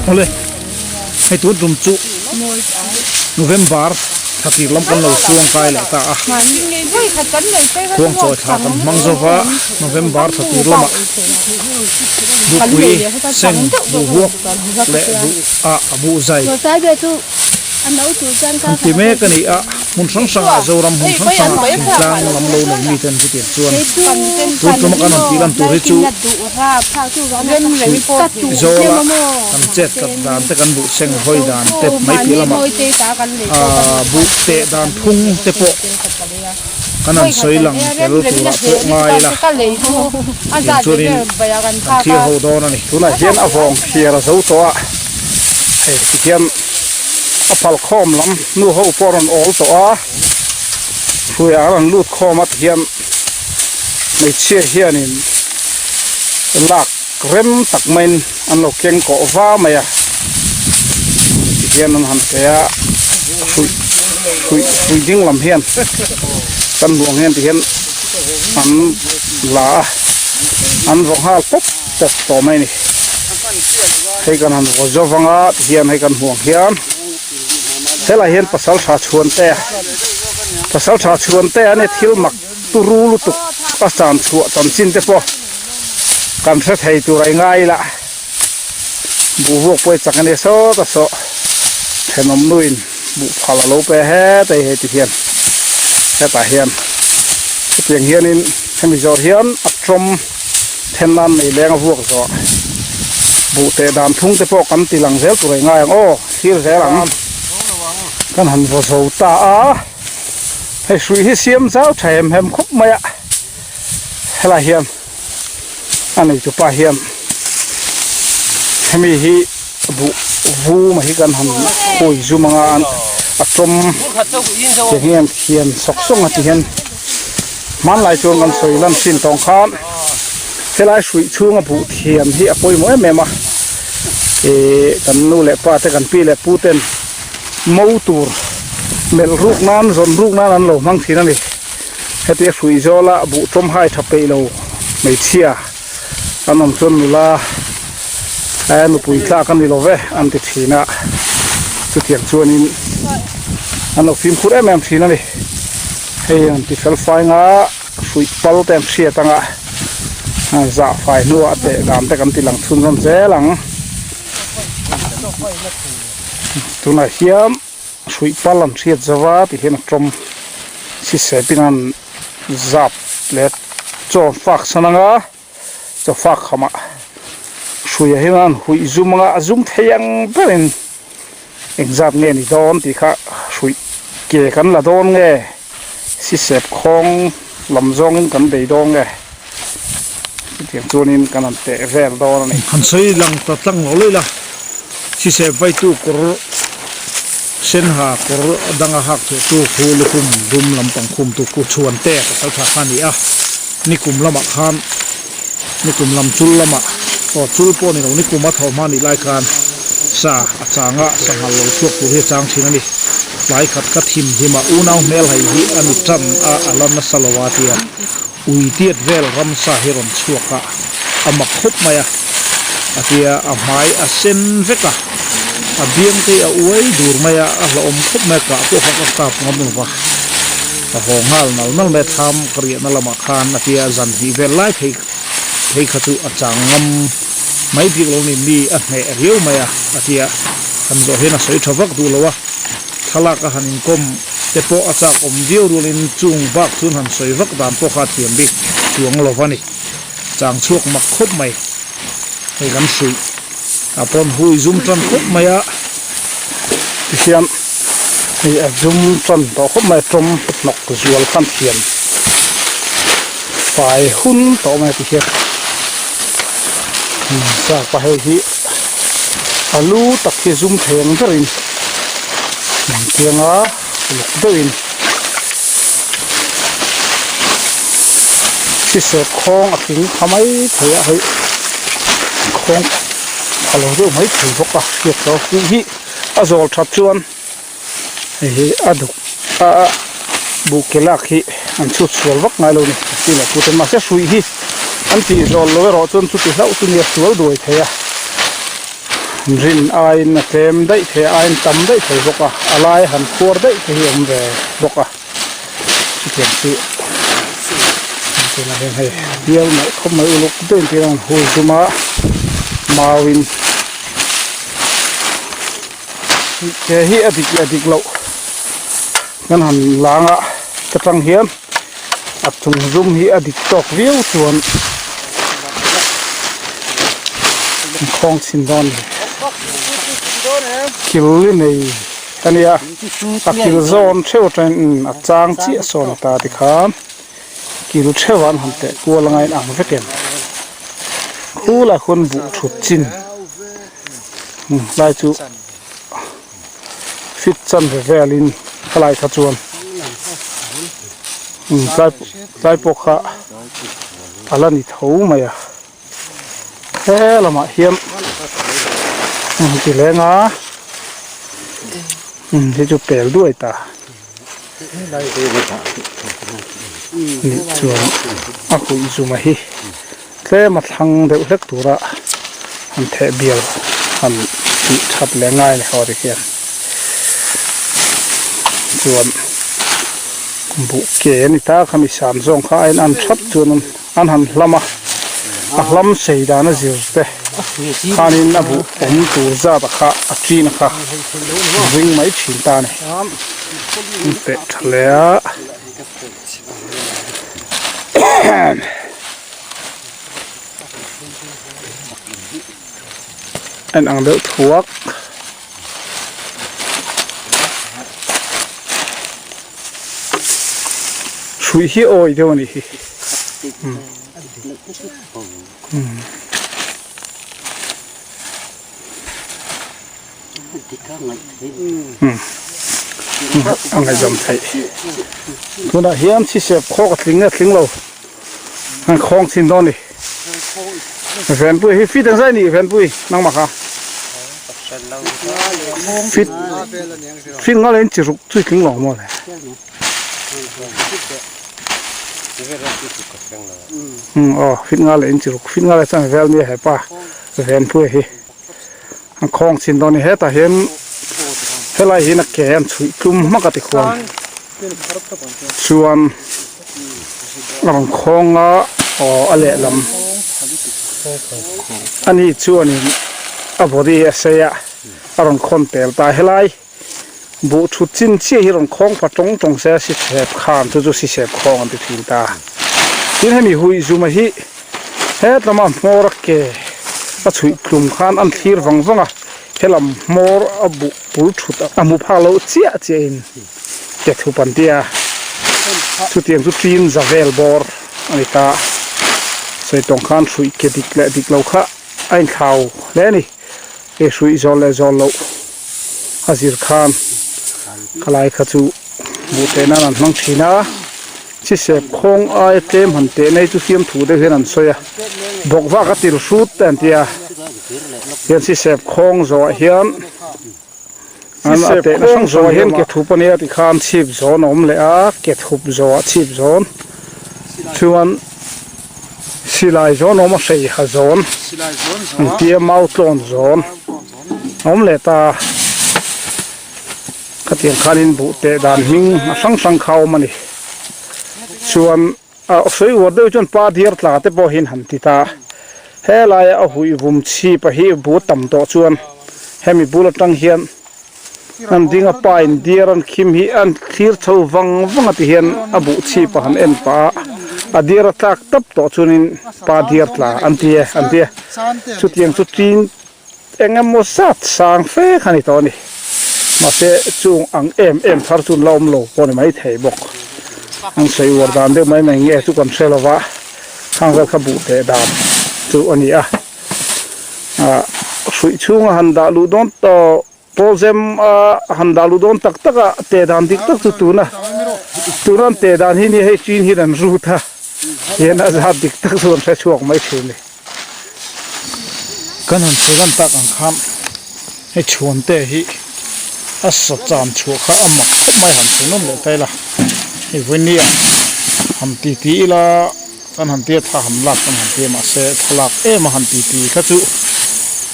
Awle, hei tun tum chu November thla tir lam kan lo chuang kai leh ta a, khuangchawi thla kan hmang zo va, November thla tir lamah Bupui seng buhvuak leh buh ah buhzai an ti mek a ni a, hmun hrang hrangah Zoram hmun hrang hrangah thingtlang lam lo nei miten chutiang chuan tun tuma kan rawn tih lan tur hi chu Zawla kan chet tlat dan te kan buh seng hawi dan te mai piah lamah aaa buh teh dan phung te pawh kan han sawi lang tel turah pawh ngai ila tiang chuanin kan thlir ho dawn a ni. Tunah hian a vawng thlir a zo tawh a, hei tikhian a phal khawm lam nu ho pawh a rawn awl tawh a, hruaiah a rawn lut khawm a tikhian hmeichhia hianin lak rem tak maiin an lo keng kawh va mai a tihian an han pe a hruih hruih hruih ding lam hian kan hmuh ang hian tihian an la a an vaw nghal pawp pawp tawh mai a ni hei kan han vaw zo vang a tihian hei kan hmuh ang hian helai hian pasal tha chhuan te pasal tha chhuan te a ni thil mak turu lutuk a chan chhuah chanchin te pawh kan hre thei tur a i ngai ila buh vuak pawh i chak a nia sawt a sawh thenawm nuin buh phal a lo pe het a hei ti hian hetah hian hetiang hianin hemi zawh hian a tawm then nan nei leng a vuak zawh buh teh dan thung te pawh kan ti lang zel tur a i ngai ang aw thlir zel ang kan han vaw zo ta a. Hei hrui hi siam zau tha hem hem khawp mai a helai hian a neitu pa hian hemi hi buh vu mai hi kan han khawi zum anga a tawm te hian thian sawk sawk a ti hian hmanlai chuan kan sawi lan thin tawng khan helai hruih chhunga buh thiam hi a pawimawh em em a ihh kan nu leh pa te kan pi leh pu ten Mo tur melh ruk nan zawn ruk nan an lo hmang thin a ni. Hetia hrui zawla buh tawm hai tha peih lo hmeichhia an awm chuan nula aia nupui tlak a ni lo ve an ti thin a, chutiang chuanin an lo fimkhur em em thin a ni. Hei an ti fel fai nga hruih pal te an hriat anga zah fai hnuah teh dan te kan ti lang chhunzawm zel ang. Tunah hian hruih pal an hriat zo va ti hian a tawm sisep in an zap leh chaw an fak san anga chaw fak khamah hruiah hian an huih zum anga a zum thei ang berin engzat nge ni dawn tih kha hruih ke kan la dawn nge sisep khawng lam zawngin kan bei dawn nge chutiang chuanin kan han teh vel dawn a ni. Han sawi lang ta tlang lo leh la, sisep vaitu kawr sen ha kawr danga hak theh tu khu lukhum dum lampang khum tu khu chhuan te pasal tha kha a ni a, nikum lamah khan nikum lam chul lamah aw chul pawh a ni lo nikum a thawh hma nih lai khan sa a chang a sanghal lo chhuak tur hi a chang thin a ni. Tlai khat ka thim hlim a unau hmel hai hi a ni tan a a la nasa lo a tia ui tiat vel ramsa hi rawn chhuak a a mak khawp mai a a tia a hmai a sen vek a a biang te hi a uai dur mai a a hlauhawm khawp mai a kah pawh kha ka kap ngam lo va ka haw nghal nal nal mai a thlam ka riahna lamah khan a tia zan hnih vel lai phei phei kha chu a chang ngam mai bik lo ni mi a hneh riau mai a a tia han zawh hian a sawi tha vak duh lo a thlalak a han inkawm te pawh a chak awm viau rualin chung bak chuan han sawi vak dan pawh kha a thiam bik chuang lo va ni chang chhuak mak khawp mai hei kan hruih a pawn hui zum tan khawp mai a. Tihian hei a zum tan tawh khawp mai a tawm hnawk zual khan thiam fai hun tawh mai a tihian chak a hei hi a lu tak hi zum thei ang berin tianga uluk deuhin hrisel khawng a tling tha mai thei a hei khawng a lo deuh mai thei bawk a hriat loh tih hi a zawl that chuan hei hi a duk a buh ke lak hi an chhut sual vak ngai lo a ni ti leh put a mahse hruih hi an tih zawl lo erawh chuan chuti hlauh chu nia sual duai thei a. Rin aiin a tlem daih thei a, aiin tam daih thei bawk a, a lai han khuar daih te hi a awm ve bawk a, chutiang chu tunah hian hei bial mai khawp mai uluk deuhin tiin a rawn hui zum a, mauin ke hi a dik leh dik loh kan han lang a ta tang hian a chung zum hi a dik tawk viau chuan an khawng chhin dawn a ni kil i nei a nia a kil zawn theuh atangin a chang chiah sawn ta tikhan kil theuh ah an han teh kual anga in ang vek em khulai khuan buh thut chin lai chu fit chan ve velin khalai kha chuan tlai tlai pawh kha a la ni tho mai a he lamah hian ti leng a hei chu pel duai ta nih chuan a huih zuma hi. Tlem a thlang deuh hlek tura han theh bial han tih that leh ngai a ni ho tikhian chuan buh ke a ni ta khami san zawng kha a in an thap chuan an han hlam a a hlam sei dan a zir te khanin a buh awm tur zat a kha a chin a kha ring mai thin ta a ni an peh tha hle a. En ang deuh thuak hrui hi awi deuh a nih hi A ngaihdam theih. Tunah hian chhisep khawk a tling nge tling lo an khawng chhin dawn a ni. Venpui hi fit ang zai a ni Venpui nangmah kha. Fit fit nga leh in chi ruk chu i tling lo maw le. Aw fit nga leh in chi ruk fit nga leh chuan vel nia hepa Venpui hi. An khawng chin dawn a ni hetah hian helai hian a ke an chhuih tlum hmak a tikhuan chuan a rawn khawng a aw a lehlam ani chuanin a body hi a sei a a rawn khawn tel ta helai buh thut chin chiah hi rawn khawng pha tawng tawng se a sisep khan chu chu sisep khawng an ti thin ta tin hemi huih zuma hi hetlama hmawr a ke a chhuih tlum khan an thlir vang vang a helam hmawr a buh pul thut a hmu phak loh chiah chiah in ke thup an ti a chutiang chu tin za vel bawr a ni ta sawi tawng khan hruih ke dik leh dik lo kha a inthlau hle a ni. He hruih zawl leh zawl loh a zir khan khalai kha chu buh teh nan an hmang thin a, chisep khawng aia tlem han teh nei chu fiamthu deuh hian an sawi a, bawk vak a tir hrut te an ti a, hian chisep khawng zawhah hian an a tehna hrang hrang hian ke thup a nia tikhan chhip zawn a awm leh a, ke thup zawhah chhip zawn chuan. Silai zawn awm a hrei ha zawn an tia mau tlawn zawn a awm leh ta khatiang khanin buh teh dan hming a hrang hrang kha a awm a ni chuan a sawi uar deuh chuan pa diar tla te pawh hian han ti ta helaia a huih vum chhip a hi bu tam tawh chuan hemi bul atang hian An ding a pa in diar an khim hi an thlir chho vang vang a ti hian a buh chhip a han en pah a, a diar a tlak tap tawh chuanin pa diar tla an ti e an ti a, chutiang chu tin eng emaw zat sang fe kha a ni tawh a ni, mahse chung ang em em thar chu an la awm lo pawh a ni maithei bawk, an sawi uar dan deuh mai mai nge chu kan hre lo va, khang vel kha buh teh dan chu a ni a. Ah hruih chhunga han dah luh dawn tawh pawl zem a han dah luh dawn tak tak a teh dan dik tak chu tuna tuna an teh dan hi ni hei chin hian an rut a hian a zat dik tak chu an hre chhuak mai thin a ni. Kan han sawi lan tak ang khan hei chhuan te hi a sa chan chhuah kha a mak khawp mai han sawi nawm leh ta ila hei vawinia han ti ti ila. Kan han tia thla han lak kan han tia mahse thlalak em a han ti ti kha chu.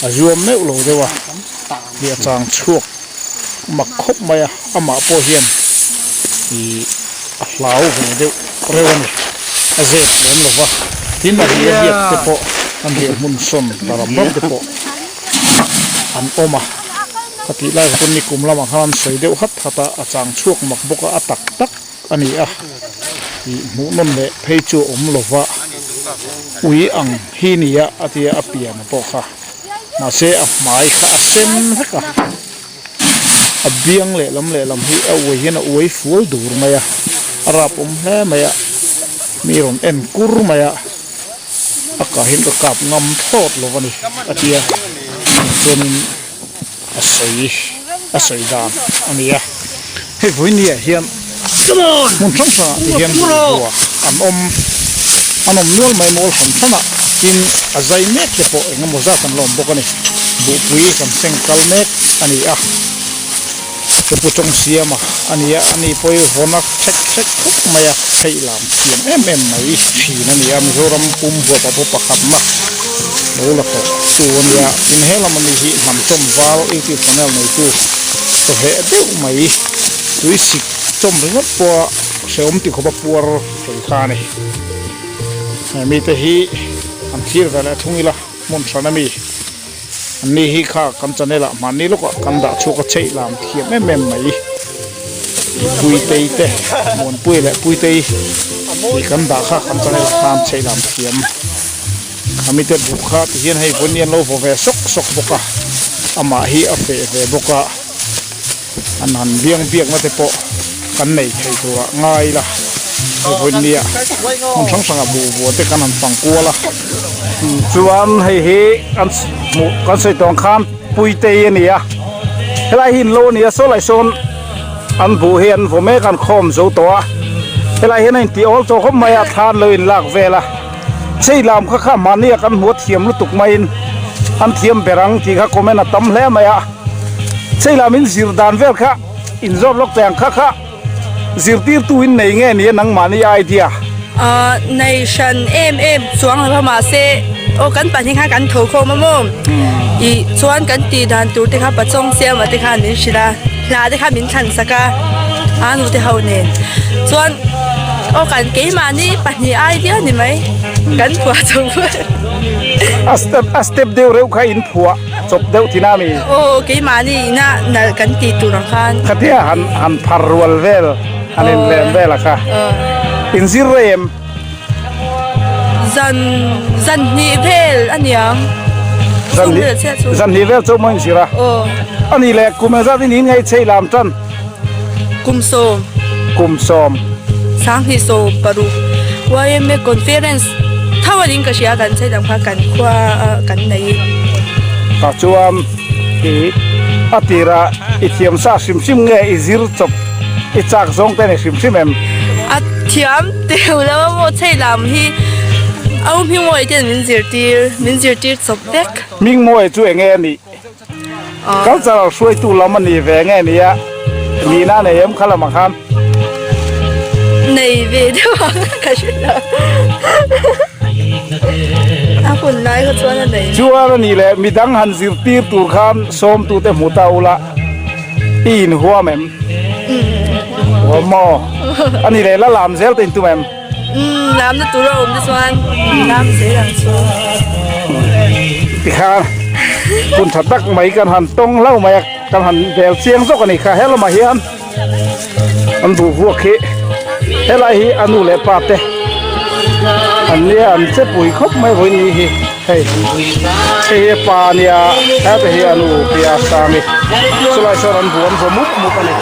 A zuam meuh lo deuh a, ih a chang chhuak mak khawp mai a, amah pawh hian ih a hlau ve deuh reuh a ni, a zep lem lo va, tin a ri a biak te pawh an riah hmun sawn ta ram ram te pawh an awm a, khatih lai kha chuan nikum lamah khan an sawi deuh hat hat a, a chang chhuak mak bawk a, a tak tak a ni a, ih hmuh nawn leh phei chu a awm lo va, ui ang hi nia a tia a pian pawh kha mahse a hmai kha a sen vek a, a biang lehlam lehlam hi a uai hian a uai fual dur mai a, a rap awm hle mai a, mi rawn en kur mai a, a kah hian ka kap ngam thlawt lo a ni a tia chuanin a sawi a sawi dan a ni a, hei vawinia hian hmun hrang hrangah te hian bungrua an awm an awm nual mai mawl hran hran ah tin a zai mek te pawh eng emaw zat an la awm bawk a ni buhpui kan seng kal mek a ni a Pu Chawng Siama a ni a ani pawh hi vawn a thlek thlek khawp mai a theih lam thiam em em mai thin a ni a Mizoram pum huap a pawh pakhatna lo la tawh tu a nia tin he lam ami hi hnam chawm val youtube channel neitu chawheh deuh mai tui sik chawm ringawt pawha hrehawm ti khawpa puar thei kha a ni he mite hi an thlir ve leh thung ila hmun hran ami Anni hi kha kan channel ah hmanni lawkah kan dah chhuak a chheih lam thiam em em mai. Puitei te Muanpui leh Puitei tih kan dah kha kan channel ah khan chheih lam thiam. Khami te buh kha ti hian hei vawiin an lo vaw ve sawk sawk bawk a, amah hi a feh ve bawk a, an han biang biakna te pawh kan nei thei turah ngai ila hei vawiin nia hmun hrang hrangah buh vuah te kan han fang kual a. Chuan hei hi kan hmuh kan sawi tawng khan Puitei a ni a, helai hi in lo a ni a, saw lai sawn an buh hi an vaw mek a an khawm zo tawh a, helai hian a intih awl tawh khawp mai a, thla an lo inlak vel a. Chei lam kha kha mahni a kan hmu a thiam lutuk maiin an thiam ber ang tih kha comment a tam hle mai a, chei lam in zir dan vel kha in zawt lawk teh ang kha kha zirtirtu in nei nge ni a nangmahni idea? Ahh nei hran em em chuang lo va mahse aw kan pahnih khan kan tho khawm a maw ih chuan kan tih dan tur te kha pachawng siama te khan min hrilh a hla te kha min thlan sak a a nute ho nen chuan aw kan keimahni pahnih ai viau ni mai kan phuah chho a step a step deuh reuh kha in phuah chawp deuh thin a mi aw keimahni ina nalh kan tih tur ang khan khatia han han phar rual vel han in lem vel a kha in zir rei em zan zan hnih vel a niang zan hnih zan hnih vel chu maw in zir a aw ani leh kum engzat in in ngaichei lam tan Kum sawm. Kum sawm. Sanghnih 16 YMA Conference tho a ning ka hria kan chei dang kha kan khua a kan nei. Tah chuan i a tira i thiam sa hrim hrim nge i zir chawp i chak zawng te ni hrim hrim em? A thiam teuh lo a maw chei lam hi au hmingmawi ten min zirtir min zirtir chawp vek. Hmingmawi chu enge a nih? Cultural hruaitu lam a ni ve nge nia nihna a nei em kha lamah khan? Nei ve deuh ang ka hre lo. A hun lai kha chuan a nei. Chuan a nih leh midang han zirtir tur khan sawmtute hmu ta ula i inhuam em? Huam maw? A nih leh la lam zel te intum em? Umm lamna tur a awm te chuan lam zel ang chu. Tikhan hun tha tak mai kan han tawng hlau mai a kan han vel chiang zawk a ni kha he lamah hian an buh vuak hi helai hi a nu leh pa te an nia an che pui khawp mai vawiin ni hi hei hei hi a pa a nia heta hi a nu pi a sang hi chulai sawn an buh an vaw mup mup a ni.